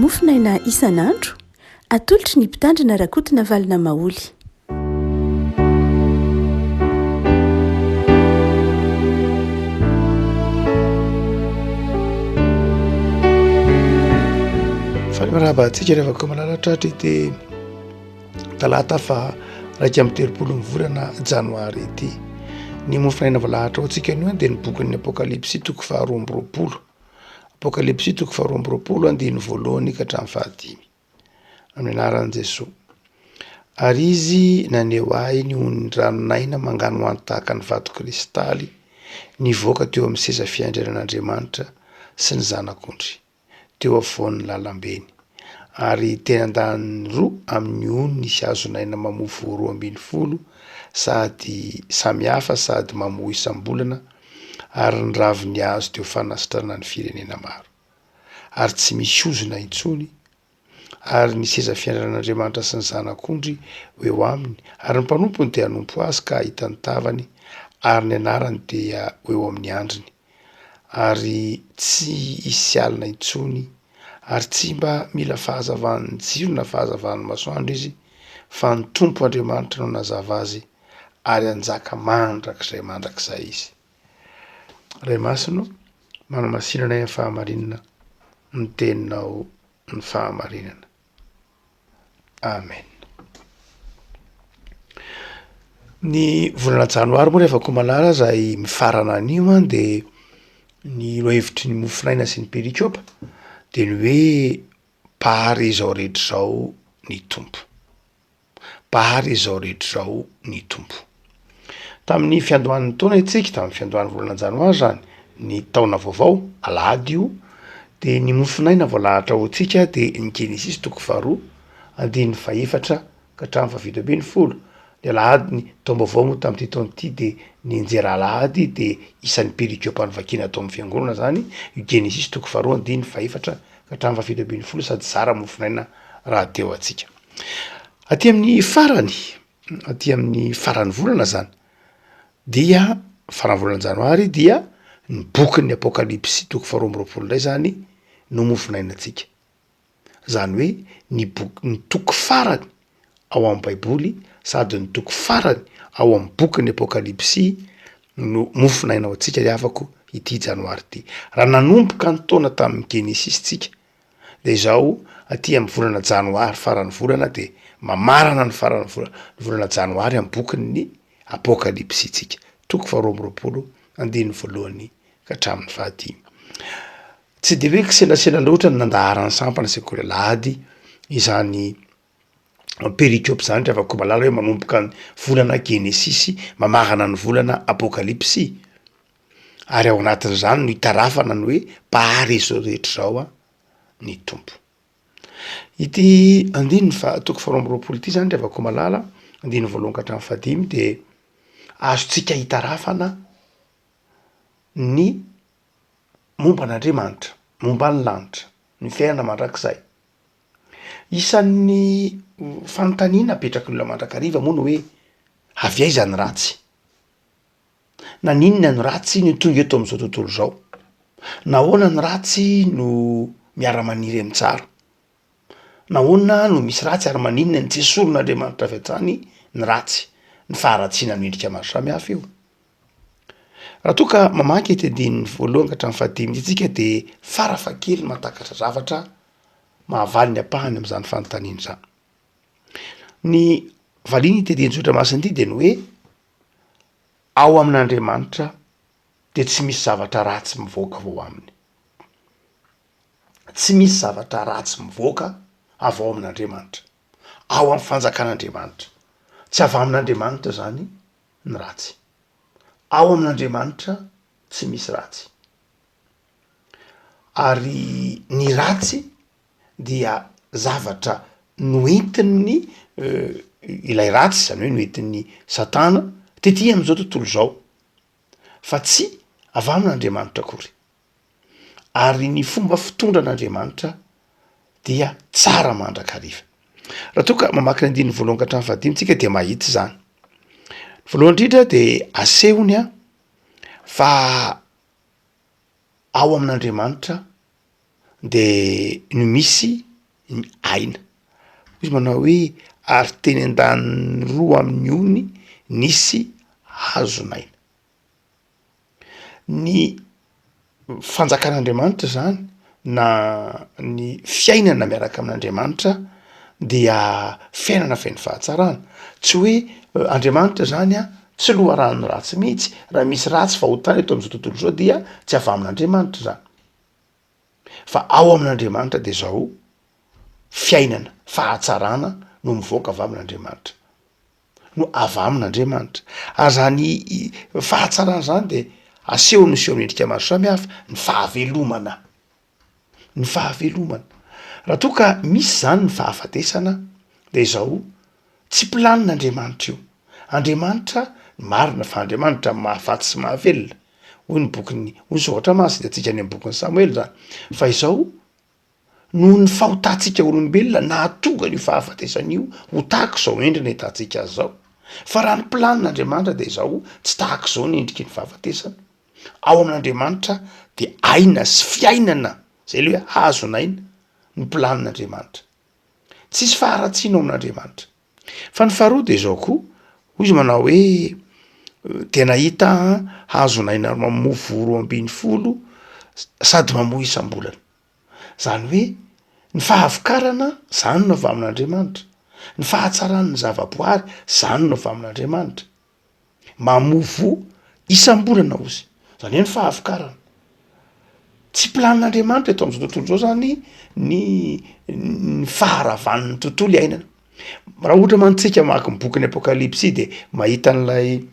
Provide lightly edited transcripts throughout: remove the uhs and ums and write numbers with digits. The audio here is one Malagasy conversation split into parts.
Mofonaina isan'andro, atolotry ny Mpitandrina Rakotonavalona Maholy. Faly miarahaba antsika rehefa koa malala tratra ity talata fa 31 ny volana janoary ity. Ny mofonaina voalahatra ho antsika anio dia ny bokin'ny Apokalypsy toko faha 22. Apokalypsy toko faha 22 andininy voalohany ka hatramin'ny fahadimy. Amin'ny anaran'i Jesoa. Ary izy naneho ahy ny onin-dranon'aina manganohano tahaka ny vato kristaly nivoaka teo amin'ny seza fiandrianan'Andriamanitra sy ny Zanak'ondry, teo afovoan'ny lalambeny. Ary teny andaniny roa amin'ny ony nisy hazon'aina mamoa voa 12, sady samy hafa sady mamoa isam-bolana, ary ny ravin'ny hazo teo fanasitranana ny firenena maro. Ary tsy misy ozona intsony, ary ny seza fiandrianan'Andriamanitra sy ny Zanak'ondry ho eo aminy, ary ny mpanompony dia hanompo azy ka hahita ny tavany, ary ny anarany dia ho eo amin'ny andriny. Ary tsy hisy alina intsony, ary tsy mba mila fahazavan'ny jiro na fahazavan'ny masoandro izy, fa ny Tompo Andriamanitra no hanazava azy, ary hanjaka mandrakizay mandrakizay izy. Ray Masina ô, manamasina anay amin'ny fahamarinana ny teninao ny fahamarinana. Amen. Ny volana janoary moa rehefa komalala izay mifarana anio an de ny lohahevitry ny mofonaina sy ny perikopa de ny hoe mpahary izao rehetra izao ny Tompo. Mpahary izao rehetra izao ny Tompo. Tamin'ny fiandohan'ny taona isika, tamin'ny fiandohan'ny volana janoary izany, ny taona vaovao, alahady io, dia ny mofonaina voalahatra ho antsika dia ny Genesisy toko faharoa, andininy fahefatra ka hatramin'ny fahafito ambin'ny folo. Ny alahady, ny taom-baovao moa tamin'ity taona ity dia ny Anjera alahady dia isan'ny perikopa novakiana tao amin'ny fiangonana izany io Genesisy toko faharoa andininy fahefatra ka hatramin'ny fahafito ambin'ny folo sady zara mofonaina rahateo antsika. Aty amin'ny farany, aty amin'ny faran'ny volana zany dia faran'ny volana janoary dia ny bokin'ny apokalypsy toko faharoa amby roapolo indray zany no mofonainantsika. Zany hoe ny boky ny toko farany ao amin'ny baiboly sady ny toko farany ao amin'ny bokin'ny apokalypsy no mofonaina ho antsika ry havako ity janoary ity. Raha nanomboka ny taona tamin'ny genesisy tsika de izao aty amin'ny volana janoary faran'ny volana de mamarana ny faran'ny volana ny volana janoary amin'ny bokin'ny apokalypsy tsika toko faharoa amby roapolo andininy voalohany ka hatramin'ny fahadimy. Tsy de hoe kisendrasendra loatra ny nandaharan'ny sampana sekoly alahady izany perikopa izany ry havako malala hoe manomboka ny volana genesisy mamarana ny volana apokalypsy ary ao anatin'izany no itarafana ny hoe mpahary izao rehetra izao a ny Tompo. Ity andininy faha toko faharoa amby roapolo ity zany ry havako malala, andininy voalohany ka hatramin'ny fahadimy de azontsika itarafana ny momba an'Andriamanitra, momba ny lanitra, ny fiainana mandrakizay. Isan'ny fanontaniana apetraky ny olona mandrakariva moa ny hoe avy aiza ny ratsy? Naninona ny ratsy no tonga eto amin'izao tontolo izao? Nahoana ny ratsy no miara-maniry amin'ny tsara? Nahoana no misy ratsy ary maninona no tsy esorin'Andriamanitra avy hatrany ny ratsy? Ny faharatsiana miendrika maro samihafa io. Raha toa ka mamaky ity andininy voalohany ka hatramin'ny fahadimy ity tsika de farafahakeliny mahatakatra zavatra mahavaly ny ampahany amin'izany fanontaniana izany. Ny valian'ity andinin-tsoratra masina ity de ny hoe Ao amin'Andriamanitra dia tsy misy zavatra ratsy mivoaka avy ao aminy. Tsy misy zavatra ratsy mivoaka avy ao amin'Andriamanitra. Ao amin'ny fanjakan'Andriamanitra. Tsy avy amin'Andriamanitra zany ny ratsy. Ao amin'Andriamanitra tsy misy ratsy. Ary ny ratsy dia zavatra noentin'ny ilay ratsy, zany hoe noentin'ny satana tety am'izao tontolo izao fa tsy avy amin'Andriamanitra akory, ary ny fomba fitondran'Andriamanitra dia tsara mandrakariva. Raha toa ka mamaky ny andininy voalohany ka hatramin'ny fahadimy tsika de mahita izany, voalohany indrindra de asehony a fa ao amin'Andriamanitra de no misy. ny aina. Hoy izy manao hoe, ary teny an-daniny roa amin'ny ony nisy hazon'aina. Ny fanjakan'Andriamanitra zany na ny fiainana miaraka amin'Andriamanitra dia fiainana feno fahatsarana, tsy hoe Andriamanitra zany an tsy loharano ratsy mihitsy, raha misy ratsy fahotana eto am'zao tontolo zao dia tsy avy amin'Andriamanitra zany, fa ao amin'Andriamanitra de zao fiainana, fahatsarana no mivoaka avy amin'Andriamanitra. no avy amin'Andriamanitra. Ary izany fahatsarana izany dia asehony miseho amin'ny endrika maro samihafa, ny fahavelomana, ny fahavelomana. Raha toa ka misy izany ny fahafatesana de izao, tsy planin'Andriamanitra io. Andriamanitra, marina fa Andriamanitra mahafaty sy mahavelona, hoy ny bokin'ny, hoy ny soratra masina, hitantsika any amin'ny bokin'i Samoela izany, fa izao Noho ny fahotantsika olombelona nahatonga an'io fahafatesana io ho tahaka izao endriny ahitantsika azy izao. Fa raha ny planin'Andriamanitra dia izao, tsy tahaka izao ny endriky ny fahafatesana. Ao amin'Andriamanitra dia aina sy fiainana, izay ilay hoe hazon'aina, ny planin'Andriamanitra. Tsisy faharatsiana ao amin'Andriamanitra. Fa ny faharoa dia izao koa, hoy izy manao hoe, dia nahita aho hazon'aina mamoa voa 12 sady mamoa isam-bolana. Zany hoe ny fahavokarana zany no avy amin'Andriamanitra, ny fahatsaran'ny zavaboary zany no avy amin'Andriamanitra. Mamoa voa isam-bolana ozy, zany hoe ny fahavokarana. Tsy planin'Andriamanitra eto am'zao tontolo zao zany ny ny faharavan'ny tontolo iainana. Raha ohatra mantsy tsika mamaky ny bokin'ny apokalypsy de mahita an'ilay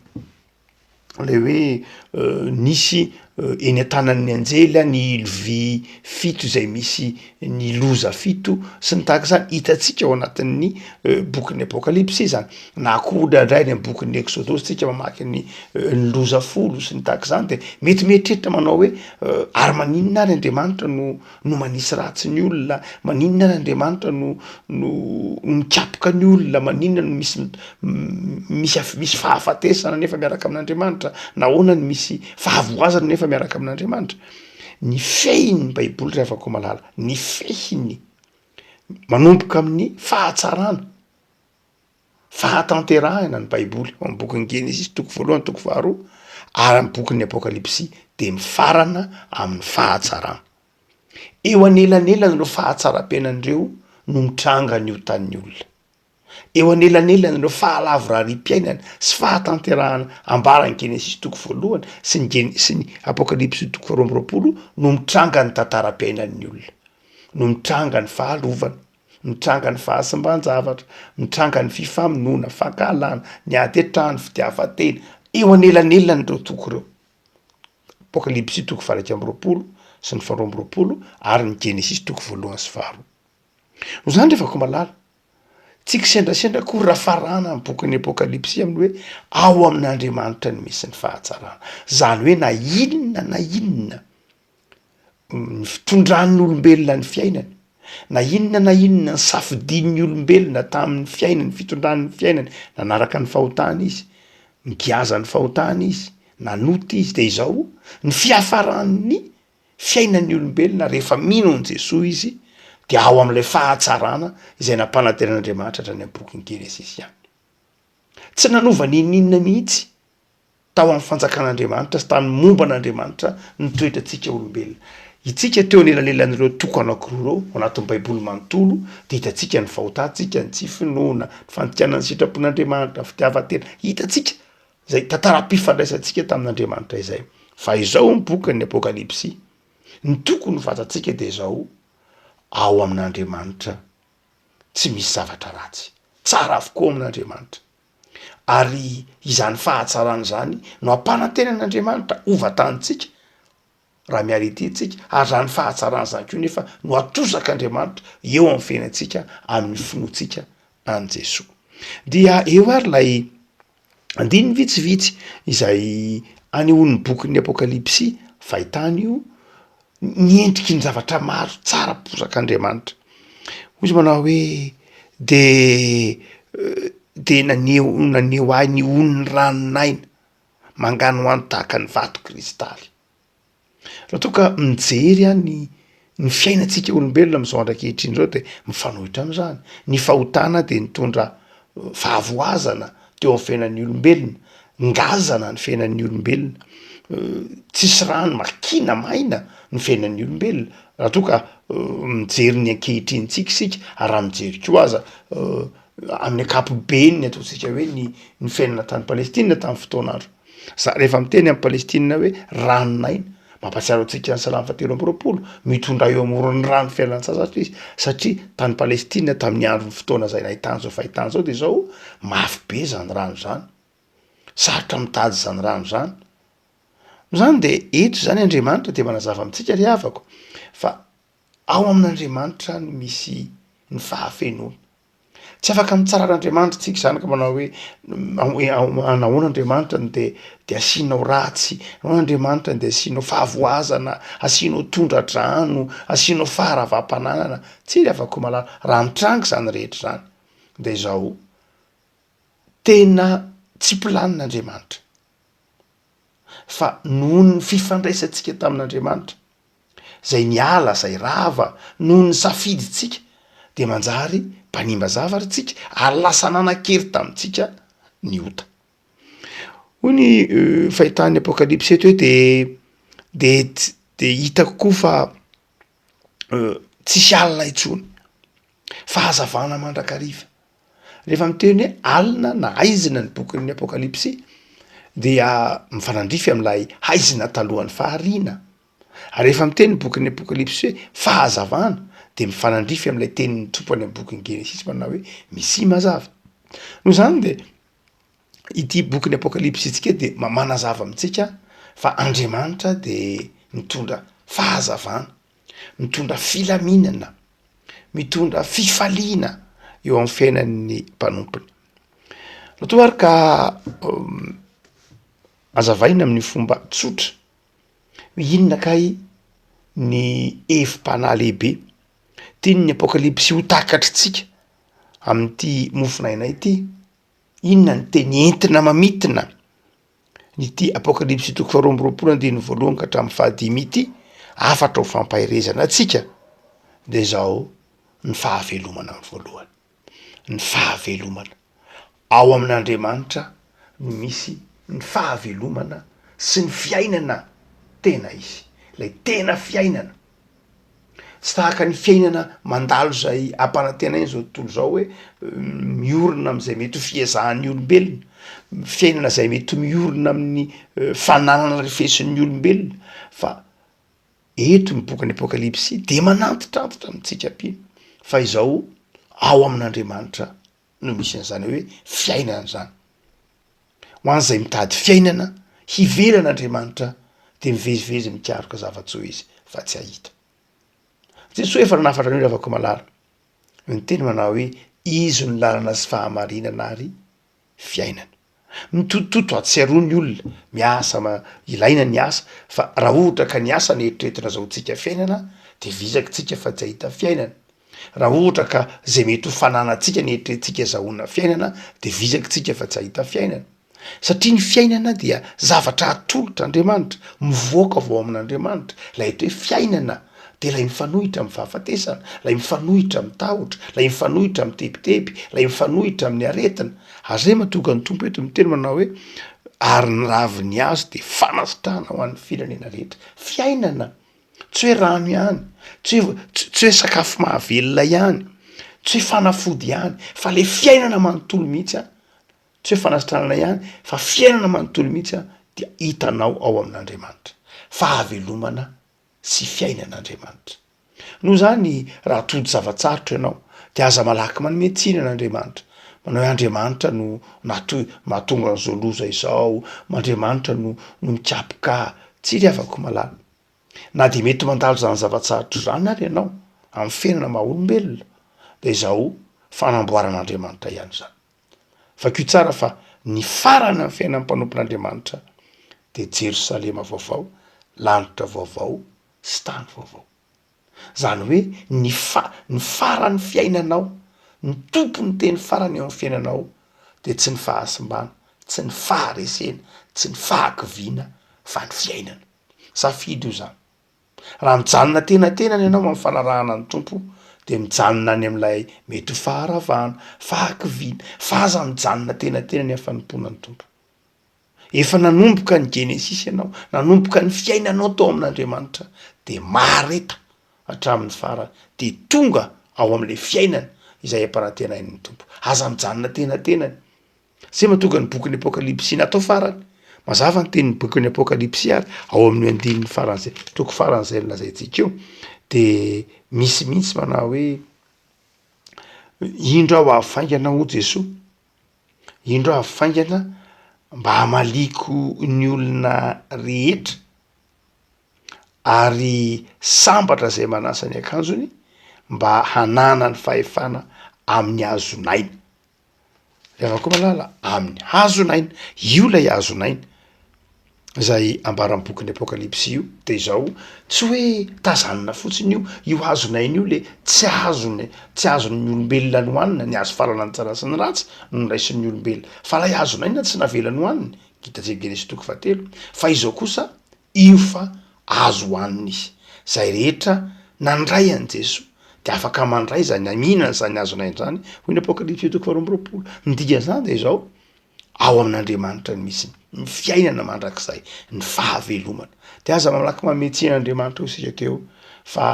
Ilay hoe nisy eny an-tanan'ny anjely ny lovia fito izay misy ny loza fito sy ny tahaka izany, hitantsika ao anatin'ny bokin'ny apokalypsy izany, na koa indraindray any amin'ny bokin'ny eksodosy tsika mamaky ny ny loza folo sy ny tahaka izany de mety mieritreritra manao hoe ary maninona ary Andriamanitra no no manisy ratsy ny olona, maninona ary Andriamanitra no no mikapoka ny olona, maninona no misy misy misy fahafatesana nefa miaraka amin'Andriamanitra, nahoana no misy fahavoazana nefa miaraka amin'Andriamanitra? Ny fehin'ny baiboly ry havako malala, ny fehiny manomboka amin'ny fahatsarana, Fahatanterahina ny Baiboly ao amin'ny bokin'ny Genesisy toko voalohany toko faharoa ary amin'ny bokin'ny Apokalypsy dia mifarana amin'ny fahatsarana. Eo anelanelan'ireo fahatsaram-piainana ireo no mitranga ny otan'ny olona. Eo anelanelan'ireo fahalavorariam-piainana sy fahatanterahana ambaran'ny Genesisy toko voalohany sy ny Gen- sy ny Apokalypsy toko faharoa amby roapolo no mitranga ny tantaram-piainan'ny olona, no mitranga ny fahalovana. Mitranga ny fahasimban-javatra, mitranga ny fifamonoana, fankahalana, ny ady an-trano, fitiavan-tena, eo anelanelan'ireo toko ireo. Apokalypsy toko faha-21 sy ny faharoa amby roapolo ary ny Genesisy toko voalohany sy faharoa. Noho izany ry havako malala, tsy kisendrasendra akory raha farana ny bokin'ny Apokalypsy amin'ny hoe ao amin'Andriamanitra no misy ny fahatsarana. Izany hoe na inona na inona ny fitondran'ny olombelona ny fiainany, na inona na inona ny safidian'ny olombelona tamin'ny fiainany, fitondrany ny fiainany, nanaraka ny fahotana izy, nigiaza ny fahotana izy, nanota izy, de izao ny fiafaran'ny fiainan'ny olombelona rehefa mino an'i Jesoa izy de ao amin'ilay fahatsarana izay nampanantenan'Andriamanitra hatrany amin'ny bokin'ny Genesisy ihany. Tsy nanova n'inon'inona mihitsy tao amin'ny fanjakan'Andriamanitra sy tamin'ny momba an'Andriamanitra ny toetrantsika olombelona. Itsika teo anelanelan'ireo toko anankiroa ireo, ao anatin'ny Baiboly manontolo, dia hitantsika ny fahotantsika, ny tsy finoana, ny fandikana ny sitrapon'Andriamanitra, ny fitiavan-tena. Hitantsika izay tantaram-pifandraisantsika tamin'Andriamanitra izay. Fa izao ny bokin'ny Apokalypsy, ny tokony ho fantatsika dia izao, ao amin'Andriamanitra tsy misy zavatra ratsy. Tsara avokoa ao amin'Andriamanitra. Ary izany fahatsarana izany no ampanantenan'Andriamanitra ho vatantsika raha miala ety isika, ary izany fahatsarana izany koa nefa no atosak'Andriamanitra eo amin'ny fiainantsika amin'ny finoantsika an'i Jesoa. Dia eo ary ilay andininy vitsivitsy izay anehoan'ny bokin'ny Apokalypsy, fahitana io, ny endriky ny zavatra maro tsara posak'Andriamanitra. Hoy izy manao hoe, de de naneho naneho ahy ny onin'ny ranon'aina manganohano tahaka ny vato kristaly. Raha toa ka mijery aho ny. Ny fiainantsika olombelona amin'izao andro ankehitriny izao dia mifanohitra amin'izany. Ny fahotana dia nitondra fahavoazana teo amin'ny fiainan'ny olombelona, ngazana ny fiainan'ny olombelona, tsisy rano, makina maina ny fiainan'ny olombelona. Raha toa ka mijery ny ankehitrinintsika isika ary raha mijery koa aza amin'ny ankapobeny ny ataontsika hoe ny ny fiainana tany Palestina tamin'ny fotoan'andro. Za rehefa miteny amin'i Palestina hoe ranon'aina, mampahatsiaro antsika ny salamo fahatelo amby 20, mitondra eo amoron'ny rano fialan-tsasatra izy, satria tany Palestina tamin'ny andron'ny fotoana izay nahitana izao fahitana izao de izao mafy be zany rano zany, sarotra mitady zany rano zany. Noho izany de eto zany Andriamanitra de manazava amintsika ry havako fa ao amin'Andriamanitra no misy ny fahafenoana. Tsy afaka mitsara an'Andriamanitra tsika zany ka manao hoe nahoana Andriamanitra no de de asianao ratsy, nahoana Andriamanitra no de asianao fahavoazana, asianao tondra-drano, asianao faharavam-pananana. Tsia ry havako malala, raha mitranga izany rehetra izany de izao, tena tsy planina Andriamanitra fa noho ny fifandraisantsika tamin'Andriamanitra, zay niala, zay rava noho ny safidintsika de manjary mpanimba zavatra tsika ary lasa nanan-kery tamintsika ny ota. Hoy ny fahitan'ny Apokalypsy eto hoe de de ts- de hitako koa fa tsisy alina intsony, fahazavana mandrakariva. Rehefa miteny hoe alina na haizina ny bokin'ny Apokalypsy dia mifanandrify amin'ilay haizina talohan'ny fahariana. Ary rehefa miteny ny bokin'ny Apokalypsy hoe fahazavana dia mifanandrify amin'ilay tenin'ny Tompo any amin'ny bokin'ny Genesisy manao hoe misia mazava. Noho izany dia ity bokin'ny Apokalypsy itsika dia manazava amintsika fa Andriamanitra dia mitondra fahazavana. mitondra filaminana, mitondra fifaliana eo amin'ny fiainan'ny mpanompony. Raha toa ary ka hazavaina amin'ny fomba tsotra hoe inona kay ny hevi-panahy lehibe tian'ny Apokalypsy ho takatritsika amin'ity mofon'aina ity, inona ny teny entina mamintina Ity Apokalypsy toko faharoa amby 20 andininy voalohany ka hatramin'ny fahadimy ity, hafatra ho fampaherezana antsika dia izao, ny fahavelomana amin'ny voalohany. Ny fahavelomana. Ao amin'Andriamanitra no misy ny fahavelomana sy ny fiainana tena izy. Ilay tena fiainana. Tsy tahaka ny fiainana mandalo izay ampanantenaina izao tontolo izao hoe miorina amin'izay mety ho fiezahan'ny olombelona, fiainana izay mety miorina amin'ny fananana refesin'ny olombelona fa eto ny bokin'ny Apokalypsy dia manantitrantitra amintsika mpino fa izao ao amin'Andriamanitra no misy an'izany hoe fiainana izany. Ho an'izay mitady fiainana hivelan'Andriamanitra dia mivezivezy mikaroka zava-tsoa izy fa tsy hahita. Jesoa efa nanafatra an'io ravako malala. Niteny manao hoe izy no lalana sy fahamarinana ary fiainana. Mitotototo atsy aroa ny olona, miasa ma ilaina ny asa fa raha ohatra ka ny asa no eritreretina azahoantsika fiainana dia vizaka tsika fa tsy hahita fiainana. Raha ohatra ka zay mety ho fananantsika ny eritreretintsika azahoana fiainana de vizaka tsika fa tsy hahita fiainana. Satria ny fiainana dia zavatra atolotra Andriamanitra, mivoaka avy ao amin'Andriamanitra. Ilay atao hoe fiainana de ilay mifanohitra amin'ny fahafatesana, ilay mifanohitra amin'ny tahotra, ilay mifanohitra amin'ny tebiteby, ilay mifanohitra amin'ny aretina. Ary zay mahatonga ny Tompo eto miteny manao hoe ary ny ravin'ny hazo de fanasitrahana ho an'ny firenena rehetra. Fiainana. Tsy hoe rano ihany, tsy hoe tsy hoe sakafo mahavelona ihany, tsy hoe fanafody ihany, fa le fiainana manontolo mihitsy an, tsy hoe fanasitranana ihany fa fiainana manontolo mihitsy an dia hitanao ao amin'Andriamanitra. Fahavelomana sy fiainan'Andriamanitra. Noho izany raha tojo zava-tsarotra ianao dia aza malaky manome tsiny an'Andriamanitra, manao hoe Andriamanitra no nato- mahatonga an'izao loza izao, Andriamanitra no no mikapoka ahy, tsia ry havako malala. Na dia mety mandalo izany zava-tsarotra izany ary ianao amin'ny fiainana maha olombelona dia izao fanamboaran'Andriamanitra ihany izany. Vakio tsara fa ny farany amin'ny fiainan'ny mpanompon'Andriamanitra dia Jerosalema vaovao, lanitra vaovao sy tany vaovao. Izany hoe ny fa- ny faran'ny fiainanao, ny tompon'ny teny farany eo amin'ny fiainanao dia tsy ny fahasimbana, tsy ny faharesena, tsy ny fahakiviana fa ny fiainana. Safidy io zany. Raha mijanona antenatenany ianao amin'ny fanarahana ny Tompo dia mijanona any amin'ilay mety ho faharavana, fahakiviana, fa aza mijanona antenatenany amin'ny fanompoana ny Tompo. Efa nanomboka ny Genesisy ianao, nanomboka ny fiainanao tao amin'Andriamanitra, dia mahareta hatramin'ny farany, dia tonga ao amin'ilay fiainana izay ampanantenain'ny Tompo. Aza mijanona antenatenany. Zay mahatonga ny bokin'ny Apokalypsy natao farany. Mazava ny tenin'ny bokin'ny Apokalypsy ary ao amin'io andininy faran'izay, toko faran'izay nolazaintsika io, de misy mihitsy manao hoe, indro aho avy faingana hoy Jesoa, indro aho avy faingana mba hamaliako ny olona rehetra ary sambatra izay manasa ny akanjony mba hananany fahefana amin'ny hazon'aina. Ry havako malala, amin'ny hazon'aina, io ilay hazon'aina izay ambaran'ny bokin'ny Apokalypsy io, de izao, tsy hoe tazanina fotsiny io, io hazon'aina io le tsy azony, tsy azon'ny olombelona nohanina, ny hazo fahalalana ny tsara sy ny ratsy no noraisin'ny olombelona, fa ilay hazon'aina tsy navela nohaniny, hitantsika Genesy toko fahatelo, fa izao kosa io fa azo hohanina izy. Izay rehetra nandray an'i Jesoa dia afaka mandray izany, mihinana izany hazon'aina izany, hoy ny Apokalypsy toko faharoa amby 20. Ny dikan'izany dia izao, ao amin'Andriamanitra no misy ny fiainana mandrakizay, ny fahavelomana. Dia aza malaky manome tsiny an'Andriamanitra hoy isika teo fa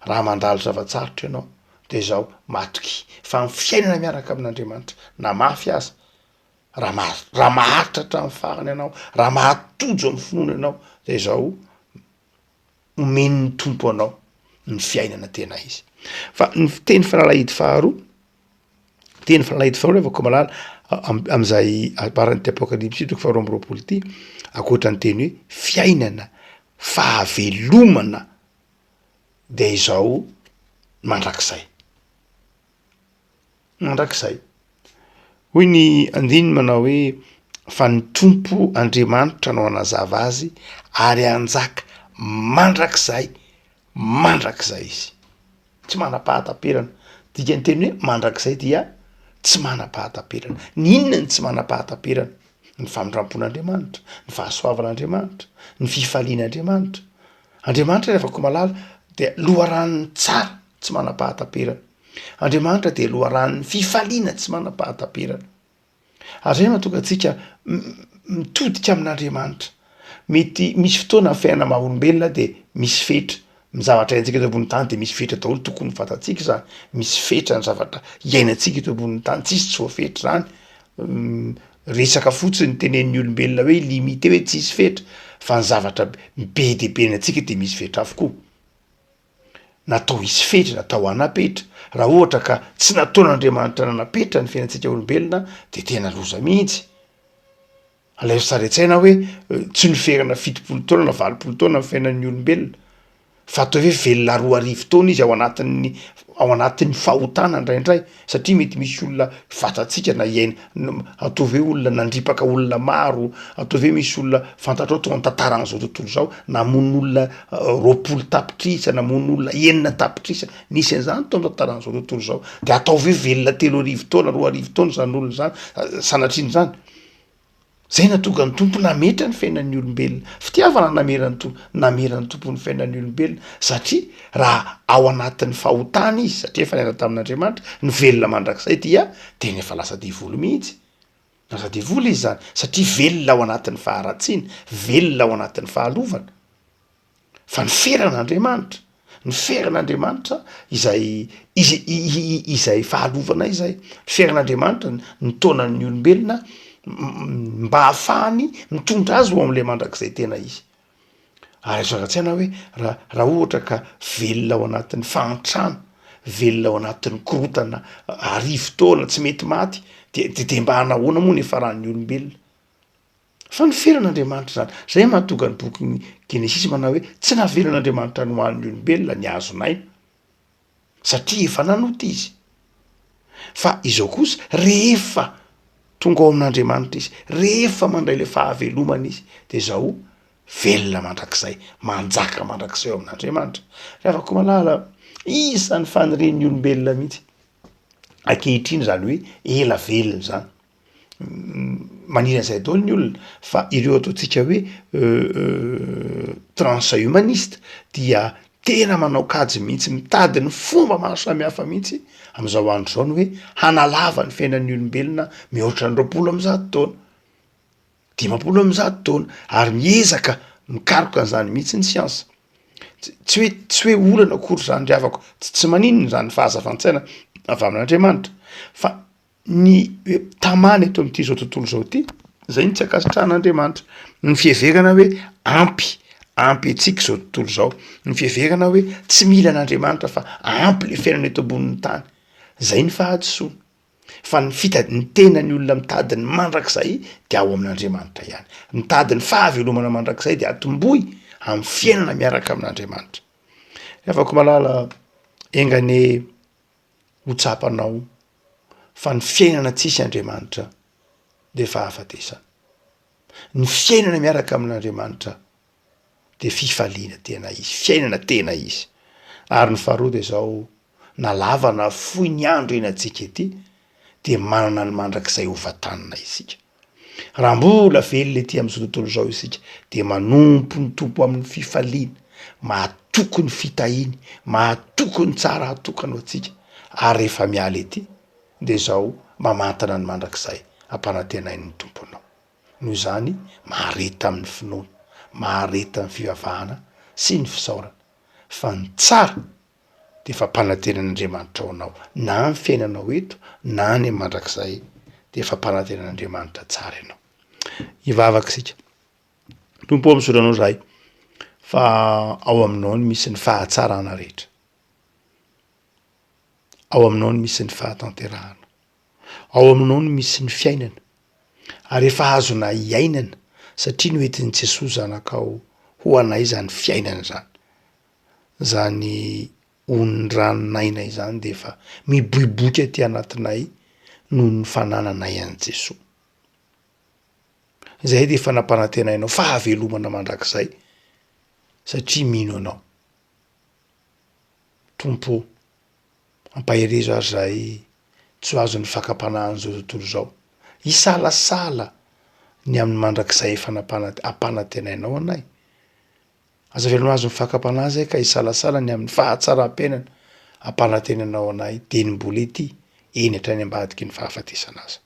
raha mandalo zava-tsarotra ianao dia izao, matokia fa ny fiainana miaraka amin'Andriamanitra na mafy aza Raha ma- raha maharitra hatramin'ny farany ianao, raha mahatojo amin'ny finoana ianao, dia izao, omen'ny Tompo anao ny fiainana tena izy. Fa ny teny fanalahidy faharoa, teny fanalahidy faharoa rehefa koa malala am'izay ambaran'ity Apokalypsy toko faharoa amby 20 ity, ankoatra ny teny hoe fiainana, fahavelomana, dia izao mandrakizay. Mandrakizay. Hoy ny andininy manao hoe, Fa ny Tompo Andriamanitra no hanazava azy ary hanjaka mandrakizay mandrakizay izy. Tsy manam-pahataperana. Dikan'ny teny hoe mandrakizay dia tsy manam-pahataperana. Ny inona no tsy manam-pahataperana? Ny famindram-pon'Andriamanitra, ny fahasoavan'Andriamanitra, ny fifalian'Andriamanitra. Andriamanitra ry havako malala dia loharanon'ny tsara tsy manam-pahataperana. Andriamanitra dia loharanon'ny fifaliana tsy manam-pahataperana. Ary izay no mahatonga antsika mitodika amin'Andriamanitra. Mety misy fotoana ny fiainana maha olombelona dia misy fetra, ny zavatra iainantsika eto ambonin'ny tany dia misy fetra daholo, tokony ho fantatsika izany, misy fetra ny zavatra iainantsika eto ambonin'ny tany, tsisy tsy voafetra izany, resaka fotsiny tenenin'ny olombelona hoe illimité hoe tsisy fetra, fa ny zavatra be dia be iainantsika dia misy fetra avokoa. Natao hisy fetra, natao hanapetra. Raha ohatra ka tsy nataon'Andriamanitra nanapetra ny fiainantsika olombelona de tena loza mihitsy. Alaivo sary an-tsaina hoe tsy noferana 70 taona na 80 taona ny fiainan'ny olombelona, fa ataovy hoe velona 2000 taona izy ao anatin'ny ao anatin'ny fahotana indraindray, satria mety misy olona fantatsika na hiaina, ataovy hoe olona nandripaka olona maro, ataovy hoe misy olona fantatrao tao amin'ny tantaran'izao tontolo izao namono olona 20 tapitrisa, namono olona 6 tapitrisa, nisy an'izany tao amin'ny tantaran'izao tontolo izao, de ataovy hoe velona 3000 taona, 2000 taona izany olona izany, sanatrian'izany. Zay nahatonga ny Tompo nametra ny fiainan'ny olombelona. Fitiavana nameran'ny Tompo, nameran'ny Tompo ny fiainan'ny olombelona, satria raha ao anatin'ny fahotana izy, satria efa niala tamin'Andriamanitra, ny velona mandrakizay dia tena efa lasa devoly mihitsy. Lasa devoly izy zany, satria velona ao anatin'ny faharatsiana, velona ao anatin'ny fahalovana. Fa ny feran'Andriamanitra, ny feran'Andriamanitra izay izy izay fahalovana izay, feran'Andriamanitra ny taonan'ny olombelona mba hahafahany mitondra azy ho am'le mandrakizay tena izy. Ary azo ara-tsaina hoe raha raha ohatra ka velona ao anatin'ny fahantrana, velona ao anatin'ny korontana arivo taona tsy mety maty de de de mba hanahoana moa ny hiafaran'ny olombelona? Fa noferan'Andriamanitra izany. Izay mahatonga ny bokin'ny Genesisy manao hoe tsy navelan'Andriamanitra nohanin'ny olombelona ny hazon'aina, satria efa nanota izy. Fa izao kosa, rehefa tonga ao amin'Andriamanitra izy, rehefa mandray ilay fahavelomana izy, dia izao velona mandrakizay, manjaka mandrakizay ao amin'Andriamanitra. Ry havako malala, isan'ny fanirian'ny olombelona mihitsy ankehitriny izany hoe ela velona izany. Maniry an'izay daholo ny olona fa ireo ataontsika hoe transhumaniste dia. Tena manao kajy mihitsy, mitady ny fomba maro samihafa mihitsy am'zao andro zao ny hoe hanalava ny fiainan'ny olombelona mihoatra ny 120 taona, 150 taona, ary miezaka mikaroka an'zany mihitsy ny siansa. Tsy hoe tsy hoe olana akory zany ry havako, tsy tsy maninona zany fahazavan-tsaina avy amin'Andriamanitra fa ny hoe tamana eto amin'ity zao tontolo zao ty, zay no tsy ankasitrahan'Andriamanitra, ny fiheverana hoe ampy ampy antsika zao tontolo zao, ny fiheverana hoe tsy mila an'Andriamanitra fa ampy le fiainana eto ambonin'ny tany, zay ny fahadisoana. Fa ny fita- ny tenan'ny olona mitady ny mandrakizay de ao amin'Andriamanitra ihany, mitady ny fahavelomana mandrakizay de atombohy amin'ny fiainana miaraka amin'Andriamanitra. Ry havako malala, enga anie ho tsapanao fa ny fiainana tsisy Andriamanitra de fahafatesana, ny fiainana miaraka amin'Andriamanitra de fifaliana tena izy, fiainana tena izy. Ary ny faharoa de zao, na lava na fohy ny andro iainantsika ety dia manana ny mandrakizay ho vatanina isika. Raha mbola velona ety amin'izao tontolo izao isika dia manompo ny Tompo amin'ny fifaliana, mahatoky ny fitahiany, mahatoky ny tsara atokany ho antsika, ary rehefa miala ety dia izao mamantana ny mandrakizay ampanantenain'ny Tompo anao. Noho izany, mahareta amin'ny finoana, mahareta amin'ny fivavahana sy ny fisaorana, fa ny tsara dia fampanantenan'Andriamanitra ho anao, na amin'ny fiainanao eto na any amin'ny mandrakizay, dia fampanantenan'Andriamanitra tsara ianao. Hivavaka isika. Tompo ô, misaotra anao izahay fa ao aminao no misy ny fahatsarana rehetra. Ao aminao no misy ny fahatanterahana. Ao aminao no misy ny fiainana. Ary efa azonay iainana satria noentin'i Jesoa Zanakao ho anay izany fiainana izany. Izany onin-dranon'aina izany dia efa miboiboika aty anatinay noho ny fanananay an'i Jesoa. Izahay dia efa nampanantenainao fahavelomana mandrakizay satria mino Anao. Tompo ô, ampaherezo ary izahay tsy ho azon'ny fakam-panahin'izao tontolo izao, hisalasala ny amin'ny mandrakizay efa nampana- ampanantenainao anay. Aza avela ho azon'ny fakam-panahy izay ka hisalasala ny amin'ny fahatsaram-piainana ampanantenanao anay dieny mbola ety, eny hatrany ambadiky ny fahafatesana aza.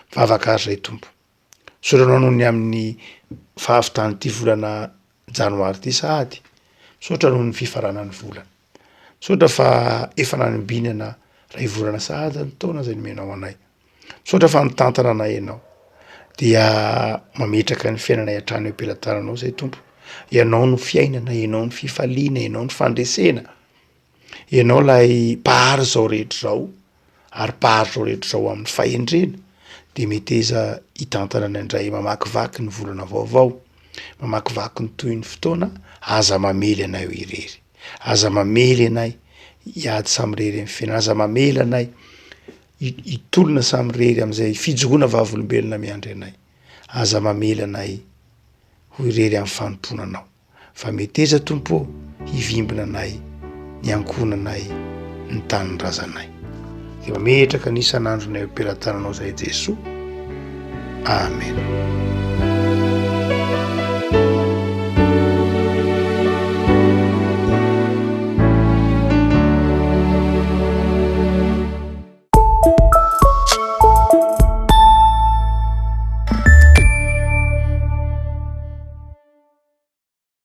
Mivavaka ary izay Tompo. Misaotra anao noho ny amin'ny fahavitan'ity volana janoary ity sahady. Misaotra noho ny fifaranan'ny volana. Misaotra fa efa nanombinana iray volana sahady ny taona izay nomenao anay. Misaotra fa nitantana anay ianao. Dia mametraka ny fiainanay hatrany eo am-pelatananao izay Tompo. Ianao no fiainana, ianao no fifaliana, ianao no fandresena. Ianao ilay mpahary izao rehetra izao ary mpahary izao rehetra izao amin'ny fahendrena. Dia meteza hitantana anay indray mamakivaky ny volana vaovao, mamakivaky ny tohin'ny fotoana, aza mamely anay ho irery. Aza mamely anay hiady samirery amin'ny fiainana, aza mamela anay hitolona samirery amin'izay fijoroana vavolombelona miandry anay. Aza mamela anay ho irery amin'ny fanompoana Anao, fa meteza Tompo ô hivimbina anay, ny ankohonanay, ny tanindrazanay. Dia mametraka ny isan'andronay eo am-pelatananao izahay Jesoa. Amen.